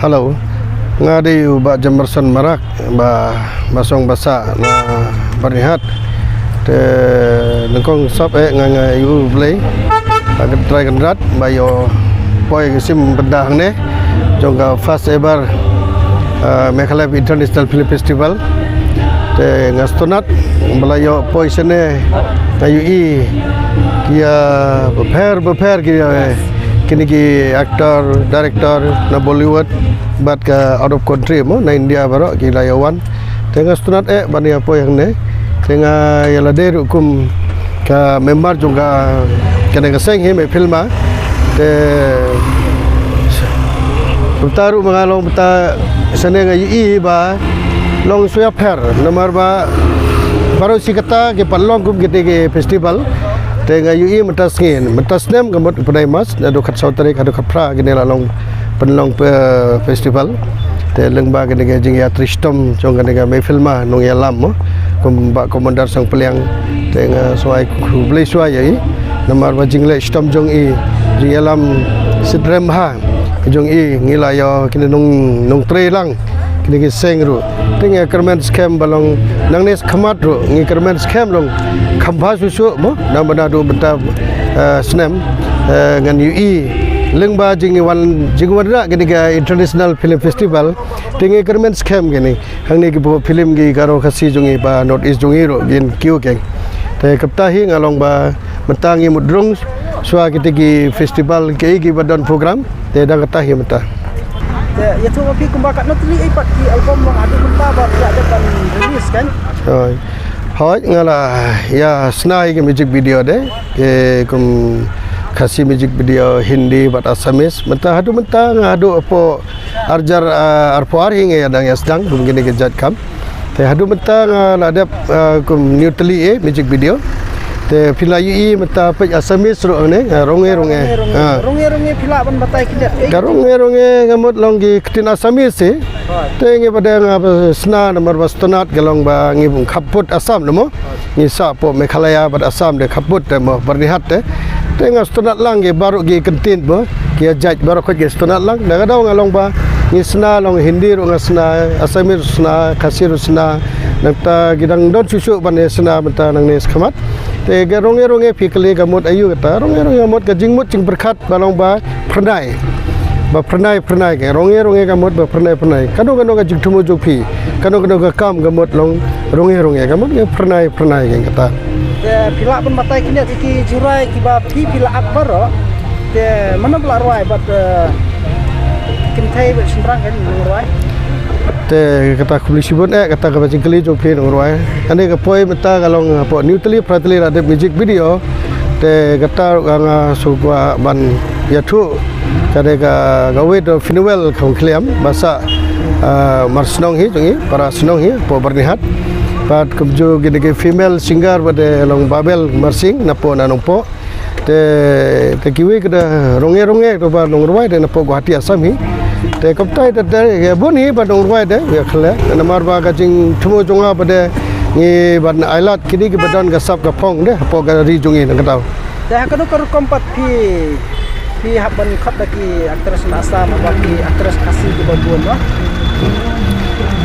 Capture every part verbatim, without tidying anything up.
Hello. Nga dei u Bah Jamerson Marak, ba, ba song basa na Byrnihat. Te nyngkong sap eh nga, nga ïa u Blei, ba ka Trai Kynrad, ba ïoh poi ka sim bynta hangne jong ka first ever, uh, Meghalaya International Film Festival. Te nga sngewtynnat ba la ïoh poi shane, nga ïohi ki ïa bapher bapher ki ïa, kine ki actor, director na Bollywood bad ka out of country mo, na India baroh ki la ïa wan. Te nga sngewtynnat eh ban ïa poi hangne. Te nga ïa la dei ruh kum ka member jong ka, kane ka seng hi, Megfilma. Te mynta ruh ma nga long mynta shane nga ïohi ba long shuwa pher, namar ba baroh shi katta ki pat long kum kine ki festival. Te nga ïohi mynta sngi, mynta snem ka mut u bnai March, naduh khatsaw tarik haduh khatphra kine la long pynlong, eh, festival. Te lyngba kane ka jingïatrei shitom jong kane ka Megfilma nongïalam mo, kum Bah Commander Sangpliang. Te nga sngewbha khublei shuwa ïa i, namar ba jingleh shitom jong i, jingïalam shitrhem bha jong i, ngi la ïoh kine nong, nongtrei lang kine ki seng ruh. Te nga kyrmen skhem ba long nangne shakhmat ruh ngi kyrmen skhem long kham bha shuh shuh mo, namar naduh mynta, eh, snem, eh, ngan ïohi lyngba jingwan, jingwanrah kane ka International Film Festival. Te ngi kyrmen skhem kine hangne ki buh film ki Garo Khasi jong i ba North East jong i ruh kin kiew keng. Te kumta hi nga long ba mynta ngi mut rung shuwa kite ki festival ki, ki ba don program. Te dang kata hi mynta. Te ïathuh ma phi kumba katno tylli ei pat ki album long haduh mynta ba phi la dep ban release kan? Hooid. Hooid, nga la ïa sna ïa ki music video de, ki kum Khasi music video, Hindi bad Assamese. Mynta haduh mynta nga haduh hapoh arjar, ah, arphew ar hi nga ïa dang ïa sdang kum kine ki jait kam. Te haduh mynta nga la dep, ah, kum hynñiew tylli eh music video. Te phi la ïohi mynta peit Assamese ruh hangne, ah, Ronge Ronge. Ronge Ronge. Ah. Ronge Ronge phi lah ban batai khyndiat. Eh, ka Ronge Ronge ka mut long ki ktien Assamese eh. Hooid. Te ngi ba dang, ah, ba sna namar ba sngewtynnat ka long ba ngi bun khappud Assam ne mo. Ngi sah hapoh Meghalaya bad Assam de khappud te mo, Byrnihat te. Te nga sngewtynnat lang ki baroh ki kyntien mo, ki ïa jait baroh khoit ki sngewtynnat lang. Da ka daw nga long ba ngi sna long Hindi ruh nga sna, Assamese ruh sna, Khasi ruh sna. Nangta ki dang don shuh shuh ban ïa sna mynta nangne shakhmat. Te ka Ronge Ronge phi kylli ka mut aïu kata. Ronge Ronge ka mut ka jingmut jingpyrkhat ba long ba phyrnai. Ba phyrnai phyrnai, ka Ronge Ronge ka mut ba phyrnai phyrnai. Kano kano ka jingthmu jong phi, kano kano ka kam ka mut long Ronge Ronge, ka mut ka phyrnai phyrnai ka kata. Te phi lah ban batai khyndiat ïa ki jingrwai kiba phi, phi la act baroh. Te mano ba la rwai bad, eh, kynthei bad shynrang kan nongrwai? Te kata khublei shibun eh, kata kaba jingkylli jong phi nongrwai. Kane ka poi mynta ka long hapoh hynñiew tylli phra tylli la dep music video. Te kata ruh nga sngewkwah ban ïathuh. Kane ka, kawei da u Phinwell Khongkhliam, ba sah, ah, mar shnong hi jong i, para shnong hi hapoh Byrnihat. Bad kumjuh kine ki female singer ba dei long Babel Marsing napoh na Nongpoh. Te, te kiwei ka da Ronge Ronge, ka ba nongrwai de napoh Guwahati Assam hi. Te kumta te, te bun hi ba nongrwai de, ïa khleh. Namar ba ka jingthmu jong nga ba de ngi ban ailad kine kiba don ka sap ka phong de hapoh ka ri jong i nangta. Te ha kano ka rukom pat phi, phi hap ban khot da ki actress na Assam, ha ba ki actress Khasi kiba bun noh?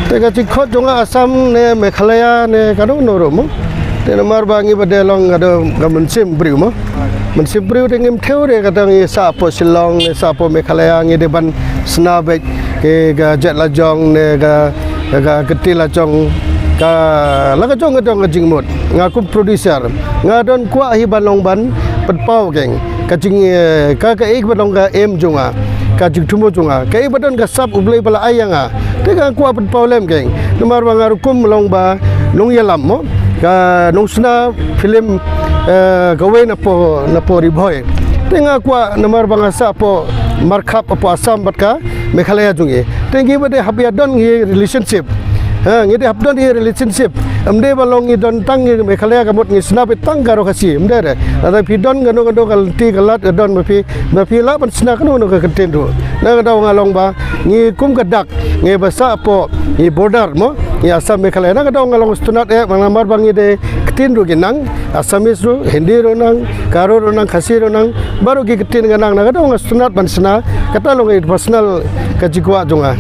Te ka jingkhot jong nga Assam ne Meghalaya ne kano kano ruh mo. Te namar ba ngi ba dei long ka dei ka mynsiem briew mo. Mynsiem briew te ngim thew re kata ngi sah hapoh Shillong ne sah hapoh Meghalaya ngi dei ban sna beit ki ka jait lajong ne ka, ka kti lajong, ka la ka jong ka jong ka jingmut. Nga kum producer nga don kwah hi ban long ban pynpaw keng ka jing, eh, ka, kaei ba long ka aim jong nga, ka jingthmu jong nga, kaei ba don ka sap U Blei ba la ai ïa nga. Te nga kwah pynpaw lem keng. Namar ba nga rukom long ba nongïalam mo, ka nongsna film, eh, kawei napoh, napoh Ri Bhoi. Te nga kwah namar ba nga sah hapoh markhap hapoh Assam bad ka Meghalaya jong i. Te ngi ba dei hap ïa don hi relationship. Ha, ngi dei hap don hi relationship. Ym dei ba long ngi don tang ngi Meghalaya ka mut ngi sna beit tang Garo Khasi. Ym dei re. Lada phi don kano kano ka lynti ka lad ka don ba phi, ba phi lah ban sna kano kano ka kyntien ruh. Na ka daw nga long ba ngi kum ka dak ngi ba sah hapoh ngi border mo. Ngi Assam Meghalaya na ka daw nga long sngewtynnat eh, namar ba ngi dei ktien ruh ki nang, Assamese ruh, Hindi ruh nang, Garo ruh nang, Khasi ruh nang, baroh ki ktien ka nang, na ka daw nga sngewtynnat ban shna, kata long i personal ka jingkwah jong nga.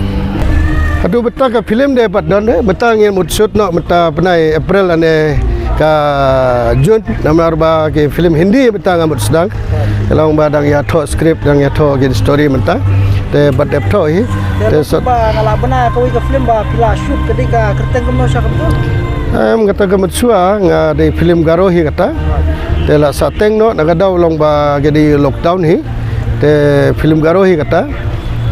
Haduh mynta ka film dei pat don eh, mynta ngin mut shoot noh mynta bnai April lane ka June, namar ba ki film Hindi mynta nga mut sdang. Ka long ba dang ïathoh script, dang ïathoh ki story mynta. Te bad dep thoh hi. Te te sot ba nga la bna kawei ka film ba phi la shoot ka dei ka kyrteng kumno sha kumno? Em, kata ka mynshuwa nga dei film Garo hi kata. Te la sa teng noh na ka daw long ba ka dei lockdown hi. Te film Garo hi kata.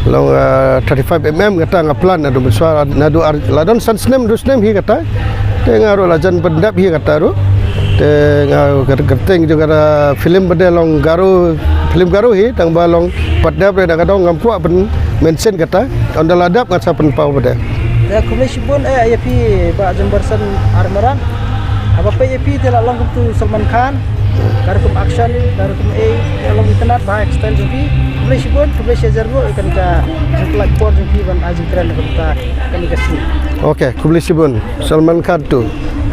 Long, ah, thirty-five mm kata nga plan naduh mynshuwa naduh ar, la don san snem, du snem hi kata. Te nga ruh la jan pyndep hi kata ruh. Te nga kyrteng jong kata film ba dei long Garo, film Garo hi, tang ba long pat dep re da ka dong ngam kwah pyn mention kata. Ynda la dep ngan sa pynpaw ba dei. Te khublei shibun eh ïa phi Bah Jemberson Armaran. Haba peit ïa phi te la long kumtu Salman Khan. Ka rukom action, ka rukom eh, ka long itynnat ba ha style jong phi. Khublei shibun, khublei shihajar nguh ïa kane ka jingpynlait por jong phi ban ai jingkren ïa kane ka, kane ka scene. Okay, khublei shibun. Salman Khan tu.